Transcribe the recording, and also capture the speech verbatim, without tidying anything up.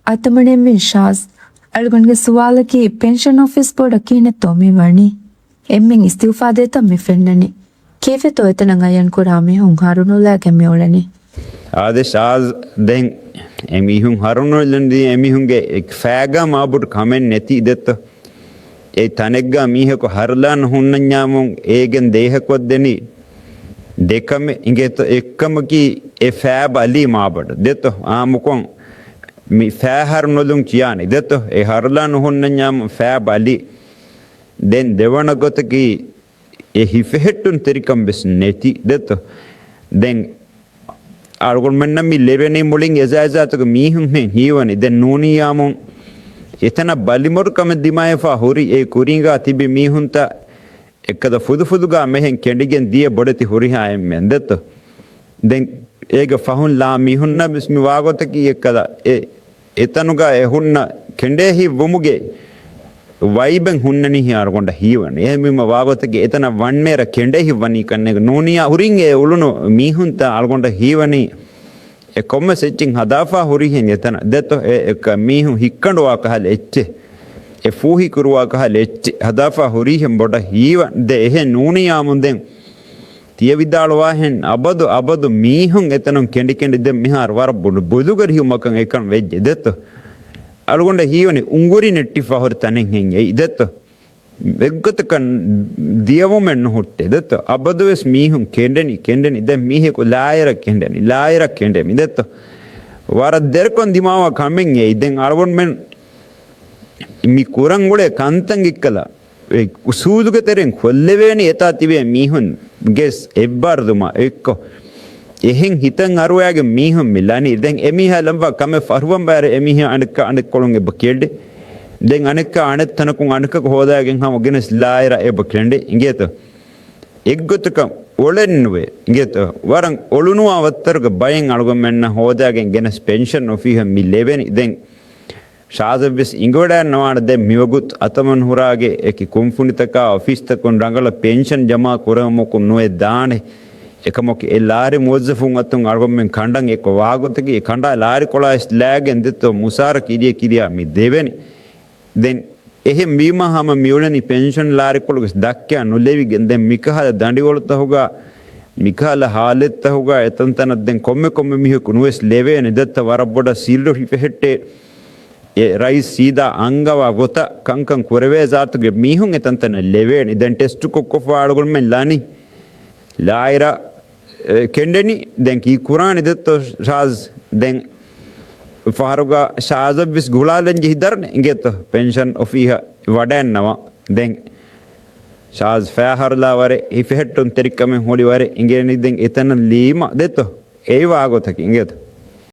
އަތަމަނެންވީ ޝާޒް. އަޅުގަނޑުގެ ސުވާލަކީ، ޕެންޝަން އޮފީސް ބޯޑަށް ކިހިނެއްތޯ މި ވަނީ؟ އެންމެން އިސްތިއުފާ ދޭތަން މި ފެންނަނީ. ކެއިފަތޯ އެތަނަށް އަޔަން ކުރާ މީހުން ހަރުނުލާގެން މި އުޅެނީ؟ އާދެ ޝާޒް، ދެން އެ މީހުން ހަރުނުލަނީ އެ މީހުންގެ ފައިގާ މާބޮޑު ކަމެއް ނެތި ދެއްތޯ؟ އެ ތަނެއްގަ މީހަކު ހަރުލާން ހުންނަންޏާމުން އޭގެން ދޭހަކޮށްދެނީ ދެކަމެއް އިނގޭތޯ. އެއްކަމަކީ އެ ފައި ބަލީ މާބޮޑަށް ދެއްތޯ. އާއްމުކޮށް މި ފައި ހަރު ނުލުން ކިޔާނީ ދެއްތޯ. އެ ހަރުލާން ނުހުންނަންޏާމު ފައި ބަލީ. ދެން ދެވަނަ ގޮތަކީ އެ ހިފެހެއްޓުންތެރިކަން ވެސް ނެތި ދެއްތޯ. ދެން އަޅުގަނޑުމެންނަށް މި ލެވެނީ މުޅިން އެޒާއިޒާތުގެ މީހުންހެން ހީވަނީ. ދެން ނޫނިއްޔާމުން އެތަނަށް ބަލިމަރުކަމެއް ދިމާވެފަ ހުރި އެ ކުރީގާ ތިބި މީހުންތައް އެއްކަލަ ފުދުފުދުގާ މެހެން ކެނޑިގެން ދިޔަ ބޮޑެތި ހުރިހާ އެންމެން ދެއްތޯ. ދެން އޭގެ ފަހުން ލާ މީހުންނަށް ވެސް މި ވާގޮތަކީ އެއްކަލަ އެ އެތަނުގަ އެ ހުންނަ ކެނޑޭހި ވުމުގެ ވައިބެއް ހުންނަނީ އަޅުގަނޑަށް ހީވަނީ. އެހެންވީމަ ވާގޮތަކީ އެތަނަށް ވަންނޭރަ ކެނޑޭހި ވަނީ ކަންނޭގެ ނޫނިއްޔާ ހުރިން އެ އުޅުނު މީހުންތައް އަޅުގަނޑަށް ހީވަނީ އެ ކޮންމެސް އެއްޗެއް ހަދާފަ ހުރިހެން އެތަނަށް ދެއްތޯ. އެ އެ ކަ-، މީހުން ހިއްކަނޑުވާ ކަހަލަ އެއްޗެއް، އެ ފޫހި ކުރުވާ ކަހަލަ އެއްޗެއް ހަދާފަ ހުރިހެން ބޮޑަށް ހީވަން. ދެ އެހެން ނޫނިއްޔާމުން ދެން ތިޔަ ވިދާޅުވާހެން އަބަދު، އަބަދު މީހުން އެތަނުން ކެނޑި ކެނޑި ދެން މިހާރު ވަރަށް ބޮޑު ބޮލުގަރިހުމަކަށް އެކަން ވެއްޖެ ދެއްތޯ. އަޅުގަނޑަށް ހީވަނީ އުނގުރި ނެއްޓިފަ ހުރި ތަނެއްހެން އެއީ ދެއްތޯ. އެއްގޮތަކަށް ދިޔަވުމެއް ނުހުއްޓޭ ދެއްތޯ. އަބަދުވެސް މީހުން ކެނޑެނީ، ކެނޑެނީ. ދެން މީހަކު ލާއިރަށް ކެނޑެނީ، ލާއިރަށް ކެނޑެނީ ދެއްތޯ. ވަރަށް ދެރަކޮން ދިމާވާ ކަމެއް އެއީ. ދެން އަޅުގަނޑުމެން މި ކުރަން އުޅޭ ކަންތައް އެއްކަލަ އެ އުސޫލުގެ ތެރެއިން ކޮށްލެވޭނީ އެތާ ތިބޭ މީހުންގެ އެއްބާރުލުމާ އެއްކޮށް. އެހެން ހިތަށް އަރުވާގެން މީހުން މި ލަނީ. ދެން އެމީހާ ލަންވާ ކަމެއް ފަހުރުވަން ބާރެ އެމީހާ އަނެއްކާ އަނެއްކޮޅުން އެބަ ކެނޑެ. ދެން އަނެއްކާ އަނެއް ތަނަކުން އަނެއްކަކު ހޯދާގެން ހަމަ ގެނެސް ލާއިރަށް އެބަ ކެނޑެ އިނގޭތޯ. އެއްގޮތަކަށް އޮޅެއްނުވޭ އިނގޭތޯ. ވަރަށް އޮޅުނުވާ ވައްތަރުގެ ބައެއް އަޅުގަނޑުމެންނަށް ހޯދާގެން ގެނެސް ޕެންޝަން އޮފީހަށް މި ލެވެނީ. ދެން ޝާޒަށްވެސް އިނގިވަޑައިންނަވާނެ. ދެން މިވަގުތު އަތަމަން ހުރާގެ އެކި ކުންފުނިތަކާ އޮފީސްތަކުން ރަނގަޅަށް ޕެންޝަން ޖަމާ ކުރެވުމަކުން ނުވެ ދާނެ. އެކަމަކު އެ ލާރި މުވައްޒަފުން އަތުން އަޅުގަނޑުމެން ކަނޑަން އެއްކޮށް ވާގޮތަކީ އެ ކަނޑާ ލާރިކޮޅާ އިސް ލާގެން ދެއްތޯ މުސާރަ ކިރިޔަ ކިރިޔާ މި ދެވެނީ. ދެން އެހެން ވީމަ ހަމަ މިއުޅެނީ ޕެންޝަން ލާރިކޮޅުގެ ދައްކާ ނުލެވިގެން. ދެން މިކަހަލަ ދަނޑިވަޅުތަހުގަ، މިކަހަލަ ހާލަތްތަހުގަ އެތަންތަނަށް ދެން ކޮންމެ ކޮންމެ މީހަކު ނުވެސް ލެވޭނެ ދެއްތަ ވަރަށް ބޮޑަށް ސިއްރު ހިފެހެއްޓޭ. އެ ރައީސް ސީދާ އަންގަވާ ގޮތަށް ކަންކަން ކުރެވޭ ޒާތުގެ މީހުން އެތަންތަނަށް ލެވޭނެ. ދެން ޓެސްޓު ކޮށްކޮށްފަ އަޅުގަނޑުމެން ލާނީ ލާއިރަށް، އެ، ކެނޑެނީ. ދެން ކީއްކުރާނެ ދެއްތޯ ޝާޒް؟ ދެން ފަހަރުގަ ޝާޒަށްވެސް ގުޅާލަން ޖެހިދާނެ އިނގޭތޯ ޕެންޝަން އޮފީހަށް ވަޑައިންނަވާ. ދެން ޝާޒް ފައިހަރުލާ ވަރެ ހިފެހެއްޓުންތެރިކަމެއް ހުރި ވަރެ އިނގޭނީ. ދެން އެތަނަށް ލީމަ ދެއްތޯ އެއީ ވާގޮތަކީ އިނގޭތޯ.